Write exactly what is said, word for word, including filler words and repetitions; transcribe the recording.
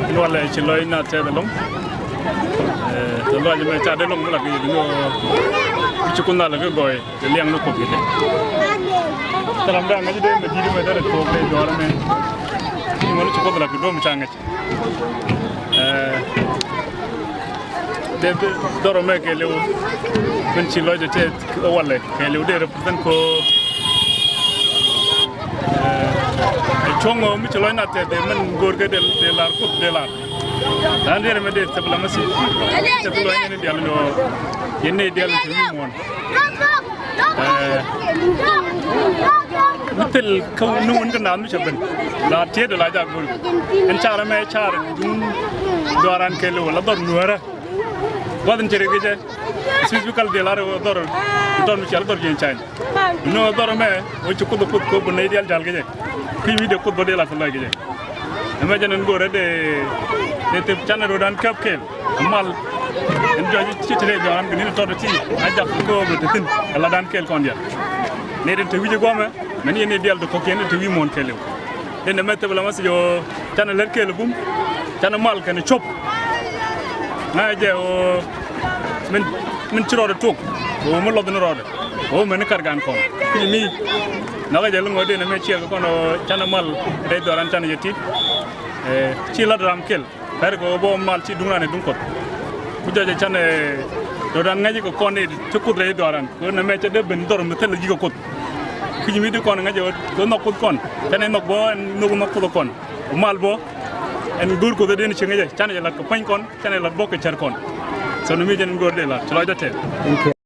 Ɛn walɛ ci lɔc na tɛth ɛlɔŋ. Ɛ, tɛ lɔc mɛ ca dee lɔŋ mi la kɛ yɛ bi ni ɣöö bi ci kun na la kɛ gɔɔy. Ti liɛŋ ni Kuoth kɛ tɛ. Thil ram dee a ŋäc dee mɛ di̱t mɛ derɛ tuɔɔk dee jɔɔr ɛmɛ. Ti ŋuɔ̱n ci Kuoth la kɛ duɔ̱m ca ŋäc. Ɛ, dee, dee dhɔr ɛmɛ kɛɛliw. Min ci lɔcdɛ tɛth ɛ walɛ kɛɛliw dee represent ko. Ɛ, cuɔ̱ŋ ɔ mi ci lɔc na tɛth dee min go̱o̱r kɛ dee, dee lar Kuoth dee lar. Lan diɛl mɛ dee thɛp la mɛ si. Thɛp lɔc ni diɛl ni ɔ. Yɛn ni diɛl ni ti wi̱i̱ muɔ̱ɔ̱n. Ɛ, mi thil kä ni wun kä naath mi cɛ ben la tiet la jak go̱l. Ɛn car mɛ car duun dɔaran kɛɛliw la dhɔr nuäärä. Guath in cɛ ri kecɛ. Specifically diɛl ar dhɔr tɔn mi cɛ la dhɔr jiɛn cany. Ni dhɔr mɛ wä ci Kuoth Kuoth ko bi nɛy diɛl jal kecɛ. Ki wi̱i̱ dee Kuoth bä dee la thil lɔc kecɛ. Ɛmɛ jɛn ɛn go̱rɛ dee, dee thep canɛ ro̱dan käp kɛɛl. Mal ɛn jɔc ci te dee jɔan kɛ ni̱n tɔt ti a jak kɛ ɣöö bɛ te thi̱n ɛ la̱tdan kɛɛl kɔn diaal. Nɛy tin te wi̱c ɛ guɔ̱mɛ mɛn yɛn ni diaal te kɔ̱kiɛn te wi̱i̱ muɔ̱ɔ̱n kɛɛliw. Dee nɛmɛ thep la message ɣöö canɛ lät kɛɛl bum, canɛ mal kɛnɛ cop. Ŋa̱cä jɛ ɣöö min, min ci rɔɔdɛ tuɔk ɣöö mi lɔth ni rɔɔdɛ ɣöö mɛn ni kar gan kɔn. Kui̱ mi nhɔkɛ jɛ li ŋɔ̱ɔ̱t dee nɛmɛ ciɛɛl kɛ kɔn ɣöö canɛ mal rɛy dhɔran canɛ jɛ ti. Ɛ, ci la̱t ram kɛl. Pɛr kɛ ɣöö bä mal ci duŋ ran ɛ duŋ Kuɔth. Ku jɔcɛ canɛ, ɛ, dɔ̱dan ŋäc kɛ kɔn i̱ ci Kuoth rɛy dhɔran. Kɛ ɣöö nɛmɛ cɛ dee ben dhɔr mi thilɛ ji̱ kɛ Kuoth. Kui̱ mi di kɔn ŋäc ɛ ɣöö nhɔk Kuoth kɔn. Canɛ nhɔk bä ɛn nhök nhɔk Kuoth kɔn. Ku mal bä ɛn go̱o̱r Kuoth ɛ dee ni cieŋ ɛ jɛ. Canɛ jɛ la̱t kɛ pua̱ny kɔn. Canɛ la̱t bä kɛ cär kɔn. So nɛmɛ jɛn ɛn go̱o̱r dee la̱t. Ci lɔcdä tɛth.